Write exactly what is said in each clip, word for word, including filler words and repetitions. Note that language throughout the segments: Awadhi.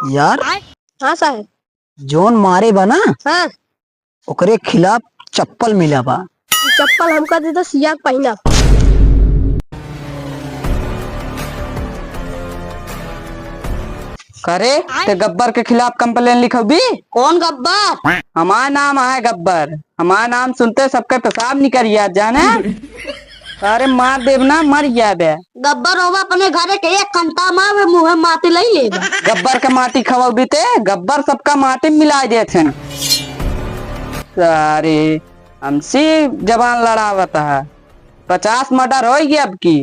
यार। हाँ साहेब। जौन मारे बा ना, हाँ। ओकरे खिलाफ चप्पल मिला बा। चप्पल हमका दे दो, सिया के पहिना। करे, ते गब्बर के खिलाफ complain लिखबी? कौन गब्बर? हमार नाम है गब्बर। हमार नाम सुनते सबके पेशाब निकल जात, जाने? अरे मार देब ना, मर जाबे। गब्बर होबा अपने घरे के एक कंता मार, मुँहे माटी लई लेबा। गब्बर के माटी खवबी ते, गब्बर सबका माटी में मिला देत हन। सारे, हमसे जबान लड़ावत है। पचास murder होई गया अब की।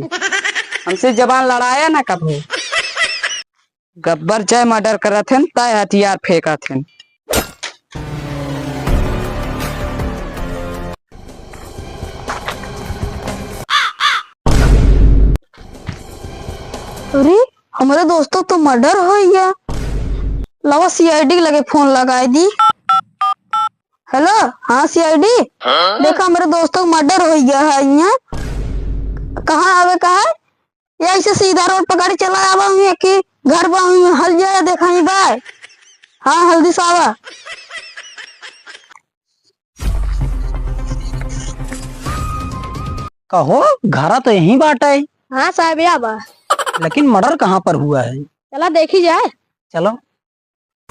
हमसे जबान लड़ाया ना कबो। गब्बर जय murder करत हन, तय हथियार फेंकत हन। अरे, हमरे दोस्तों तो murder होई गया। लावा C I D के लगे phone लगाई दी। Hello, हाँ C I D, देखा हमरे दोस्तों का murder होई गया है यहाँ। कहाँ आवे का है? या ऐसे सीधा road पकड़ चला आवा हूँ कि घर बा हूँ, हल जाए देखा ही बा। हाँ, हल्दी सावा। कहो, घरा तो यहीं बाटे। हाँ साहब, या बा। लेकिन murder कहाँ पर हुआ है? चला देखी जाए। चलो।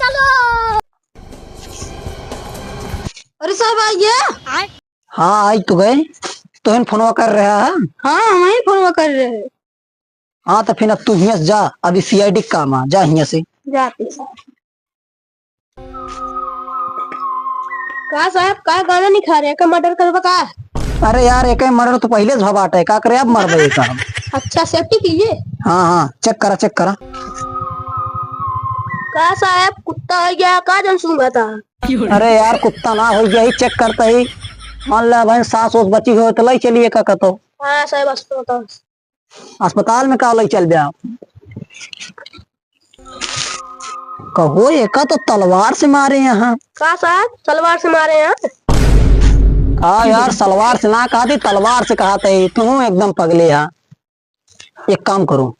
चलो। अरे साहब, आइए। हाँ, आई तो गए। तोहन फोनवा कर रहा है? हाँ, हम ही फोनवा कर रहे हैं। हाँ, तो फिर अब तू हियाँ से जा, अभी C I D के काम आ, जा हियाँ से। जाते हैं। का साहब, का गाना नहीं खा रहे, का murder करबा का? अरे यार, एक murder तो पहले से भवा बाटे, का करे अब मरबे का हम? अच्छा, safety कीजिए। हाँ, हाँ, check करा, check करा। का साहब, कुत्ता हो गया, का जन सूंघा था? अरे यार, कुत्ता ना हो गया ही, check करता ही। मान ला भाई, सांस ओस बची हो तो लाई चलिए का कतो। हाँ साहब, अस्पताल। अस्पताल में का लई चल बे आप? कहो, एका तो तलवार से मारे यहाँ। का साहब, तलवार से मारे यहाँ? का यार, सलवार से ना कहा थी, तलवार से कहा थे। तू एकदम पगले है। एक काम करो,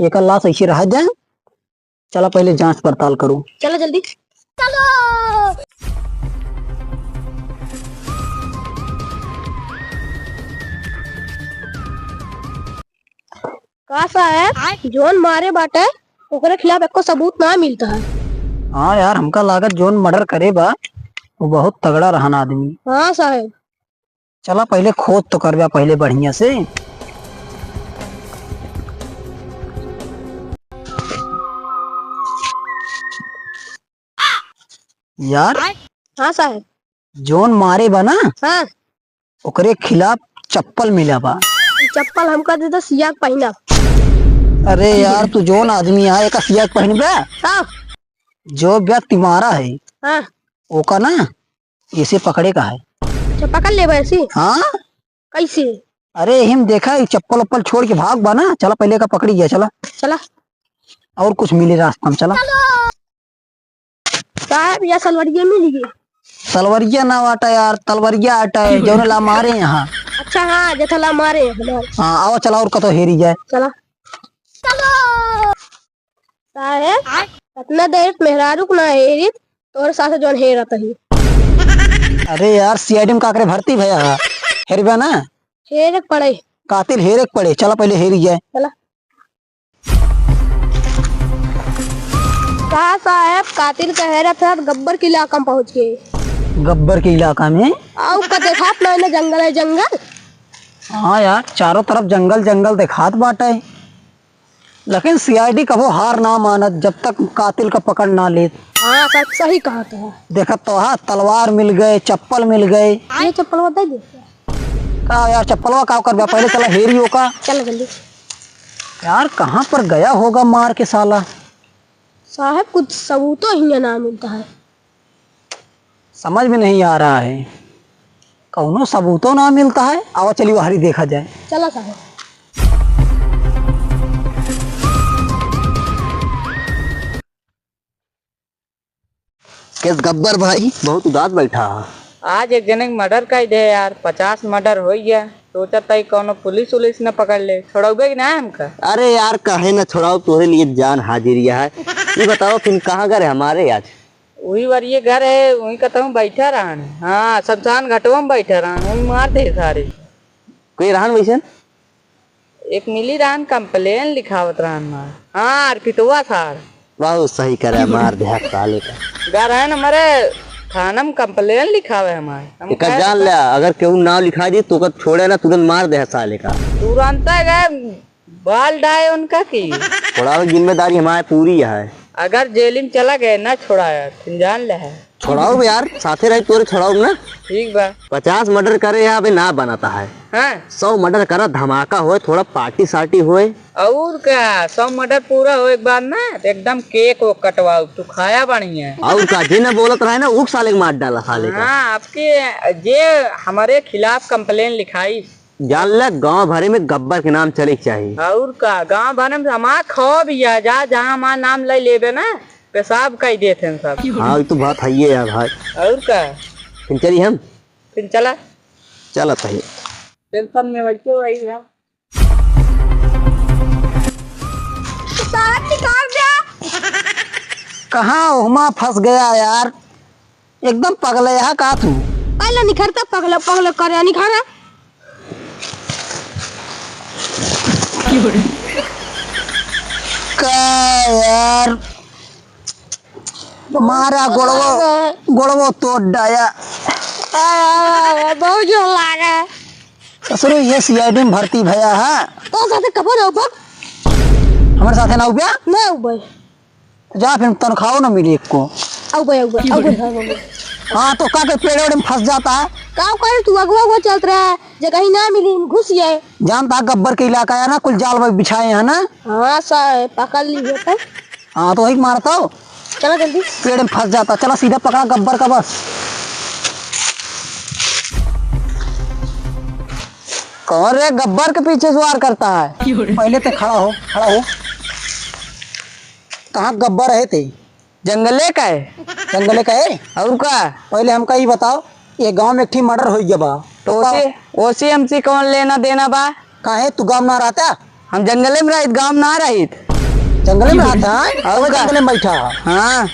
एका लाश ऐसे रह जाए, चला पहले जांच पड़ताल करो। चलो जल्दी। चलो। का साहब, जौन मारे बाटे, ओकरे खिलाफ एको सबूत ना मिलता है। हाँ यार, हमका लागत जौन murder करे बा, वो बहुत तगड़ा रहन आदमी। हाँ साहब। चला पहले खोज तो करबा पहले बढ़िया से। यार। हाँ साहब। जौन मारे बा ना, हाँ। ओकरे खिलाफ चप्पल मिला बा। चप्पल हमका दे दो, सिया के पहिना। अरे यार, तू जौन आदमी है, एका सिया के पहिनबे? हाँ। जो व्यक्ति मारा है, हाँ। ओका ना, इसे पकड़े का है। अच्छा, पकड़ लेबे ऐसी? हाँ। कैसे? अरे, हिम देखा, ई चप्पल उप्पल छोड़ के भाग बा ना। चला, पहले का पकड़ी गया, चला। चला। और कुछ मिले रास्ता में, चला। साहब, या सलवरिया मिल गई? सलवरिया ना आटा यार, तलवरिया आटा है, जौने ला मारे यहाँ। अच्छा, हाँ, जथा ला मारे यहाँ। हाँ, आओ, चला, और कतो हेरी जाए। चला। चलो। साहेब, इतना देर मेहरारू को ना हेरित, तोहरे साथे जौन हेरत ही। अरे यार, C I D में का करे भर्ती भया है? हेरबे ना? हेरे के पड़े। कातिल हेरे के पड़े। चला पहले हेरी जाए। चला। का साहेब, कातिल का हेरत हेरत गब्बर के इलाका में पहुँच गए। गब्बर के इलाका में? आउ का देखात ना, ना जंगल है, जंगल। हाँ यार, चारों तरफ जंगल जंगल देखात बाटे। लेकिन C I D कबो हार ना मानत, जब तक कातिल का पकड़ ना लेत। हाँ, सच सही कहा तो है। देखत तो हा, तलवार मिल गए, चप्पल मिल गए। ये चप्पलवा दे दे। का यार, चप्पलवा का करबा? पहले चला हेरी ओका। चल जल्दी। यार, कहाँ पर गया होगा मार के साला? साहब, कुछ सबूतो हियाँ ना मिलता है। समझ में नहीं आ रहा है, कौनो सबूतो ना मिलता है। आओ चलिए, बाहरी देखा जाए। चला साहब। केस गब्बर भाई बहुत उदास बैठा है। आज एक जने के murder कर दे यार, पचास murder हो गया। सोचत हई कौनो पुलिस उलिस न पकड़ ले, छोड़ाउबे कि ना हमका? अरे यार, काहे ना छोड़ाउब, तोहरे लिए जान हाजिर है। ई बताओ, फिर कहाँ घर है हमारे आज? वही वरिये घर है, वही कहता हूँ बैठा रहन। हाँ, शमशान घाटवा में बैठा रहन, वही मार दे सारे। कोई रहन वैसन? एक मिली रहन, complain लिखावत रहन मार। हाँ, अर्पितवा सार। बहुत सही करे, मार दे साले का। घर है न हमारे थाना में complain लिखावे हमारे। हम एकर कह जान देता। ले, अगर केहू नाव लिखा दी तो ओकर छोड़े ना, तुरंत मार दे साले का। तुरंत गए बाल डाए उनका की। छोड़ावे की जिम्मेदारी हमारे पूरी है। अगर जेल में चला गए ना छोड़ाया, तुम जान ले है। छोड़ाओ बे यार, साथे रही तोरे छोड़ाओ ना। ठीक बा। पचास murder करे या अबे ना बनाता है। हाँ। सौ murder करा, धमाका होए, थोड़ा party सार्टी होए। और का, सौ murder पूरा होए के बाद ना, तो एकदम cake वो कटवाओ, तू खाया बढ़िया। और का, जे ना बोलत रहे ना, उक साले के मार डाला साले का। हाँ, आपके जे हमारे खिलाफ complain लिखाई, जान ले, गांव भरे में गब्बर के नाम चले के चाही। और का, गांव भरे में हमार खौफ ही है, जा, जहाँ हमार नाम ले लेबे ना, पेशाब कर देते हैं सब। हाँ, ये तो बात है ही है यार भाई। और का? फिर चली हम? फिर चला। चला भाई। Tension में बैठे हुए ही हम। साहब निकाल दे। कहाँ ओहमा फंस गया यार? एकदम पगले हा का तू? पहले निखरता पगले, पगले करे निखरा। का यार, मारा गोड़वो, गोड़वो तोड़ डाया। आ, बहुत जोर लागा। ससुरो, ये C I D में भर्ती भया है। तो साथे कबो ना उबा? हमारे साथे ना उबा? ना उबा। जा, फिर तनख्वाहो न मिली एको। आउ बे, आउ बे, आउ बे, आउ बे। हाँ, तो का के पेड़ वेड़ में फंस जाता है? का करे तू अगवा अगवा चलत रहा है, जगह ही ना मिली, घुस जाए। जानता है गब्बर के इलाका है ना, कुल जाल वाल बिछाए हैं ना। हाँ, सा-, पकड़ ली है तो। हाँ, तो वही मारता हो। चला जल्दी। पेड़ में फंस जाता, चला सीधा पकड़ा गब्बर का बस। कौन रे गब्बर के पीछे सवार करता है? पहले ते खड़ा हो, खड़ा हो। कहाँ गब्बर है ते? जंगले का है। जंगले का है? और का? पहले हमका ई बताओ, ये गाँव में एक ठी murder होइ गया बा। तो तो का? ओसे, ओसे हमसे कौन लेना देना बा? काहे तू गाँव ना रहता? हम जंगले में रहित, गाँव में ना रहित। जंगले में रहता है? और और का? जंगले में बैठा है। हाँ।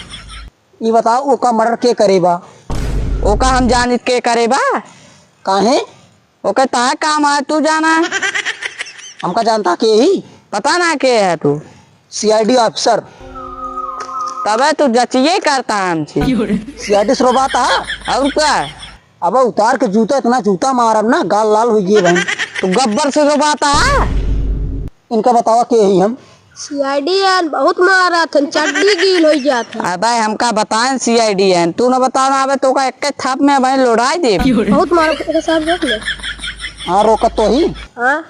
ई बताओ, ओका murder के करे बा? ओका हम जानित के करे बा? काहे? ओके तहां काम है, तू जाना। हमका जानता के ही? पता ना के है तू। C I D officer। तबे तू जचिए करता हमसे। C I D से रोबाता है? और का? अब उतार के जूता, इतना जूता मारब ना, गाल लाल हो गए भाई। तू गब्बर से रोबाता है? इनका बतावा के ही हम? C I D हैं, बहुत मारत हैं, चड्डी गील होइ जात है। अबे हमका बताएं C I D हैं, तू न बताओ ना, अबे तोका एक थाप में भाई लोढ़ाई दे। बहुत मारत है साहब, रोक ले। हाँ, रोकत तो ही। हाँ।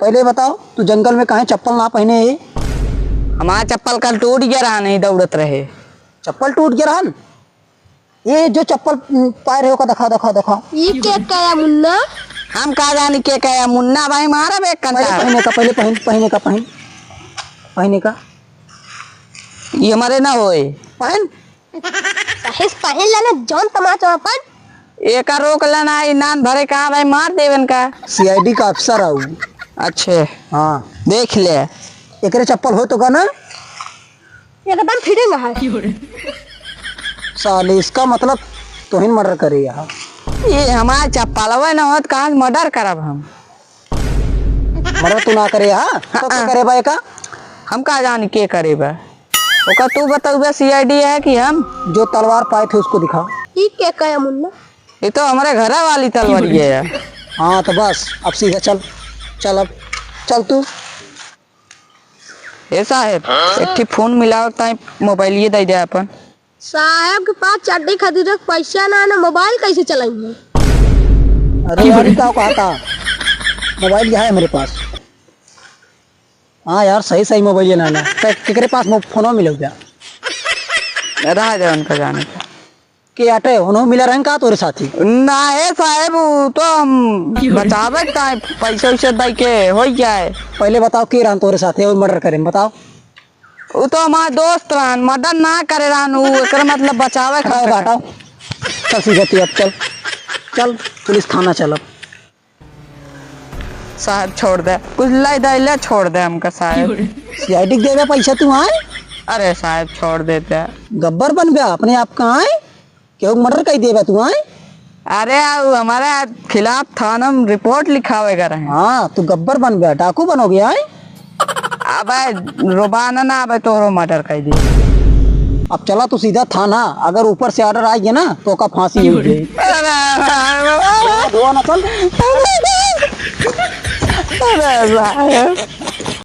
पहले बताओ, तू जंगल में काहे चप्पल ना पहने है? हमारा चप्पल कल टूट गया रहा, नहीं दौड़त रहे। चप्पल टूट गया रहा न? ये जो चप्पल, उम, पाए रहे हो का, दिखा, दिखा, दिखा। ये के कहा मुन्ना? हम का जानी के कहा मुन्ना भाई, मारा बे पहले कंटार। पहने का, पहले पहन, पहने का, पहन, पहने का। ये हमारे ना होए। पहन। साहेब पहन लेना, जौन तमाचा अपन। एका रोक लेना, ई नान भरे का भाई, मार देवन का। C I D का officer आऊ। अच्छे। हाँ। देख ले। एकरे चप्पल हो तो का ना? एकदम fitting है। साले, इसका मतलब तोहिन murder करे यहाँ। ये हमार चप्पलवा न होत, कहाँ से murder करब हम? Murder तू ना करे, हाँ? तो के हाँ। करे बा एका? हम का जानी के करे बा? ओका तू बतउबे, C I D है कि हम? जो तलवार पाए थे उसको दिखा। ई के कहे मुन्ना? ये तो हमारे घरा वाली तलवारी है यार। हाँ, तो बस, अब सीधा चल, चल अब, चल तू। ए साहेब, एक ठे फोन मिलाओ ताई मोबाइलिए दे दे अपन। साहेब के पास चड्डी खरीदे के पैसा ना, ना मोबाइल कैसे चलाएंगे? अरे यार, ये का कहता? मोबाइल है मेरे पास। हाँ यार, सही, सही मोबाइल है ना, ना। के-, केकरे पास मो-, फोनो मिले गया? रहा जाए उनका जाने का। के आटे, उन्हों मिला रहन का तोरे साथी? ना है साहेब, वो तो हम बचावे का है, पैसे वैसे दे के हो ही जाए। पहले बताओ के रहन तोरे साथी और murder करें, बताओ। वो तो हमार दोस्त रहन, murder ना करे रहन, वो एकर मतलब बचावे हटाओ, खातिर। हटाओ। चल सीधा तू अब चल, चल पुलिस थाना चल अब। साहेब छोड़ दे, कुछ लाई दे ले छोड़ दे हमका साहेब। C I D के देवे पैसा तू आए? अरे साहब, छोड़ देते। गब्बर बनबे अपने आप का, आए? केहू के murder कइ देबे तू, आए? अरे, उ हमारे खिलाफ थाना में report लिखावे का रहे। हाँ, तू गब्बर बनबे, डाकू बनोगे, आए? अबे, रोबाना ना, अबे तोहरो murder कइ दे। अब चला तू सीधा थाना, अगर ऊपर से order आइ गया ना, तो ओका फांसी मिल जाई। अरे, धुआं ना चल। अरे, साहब।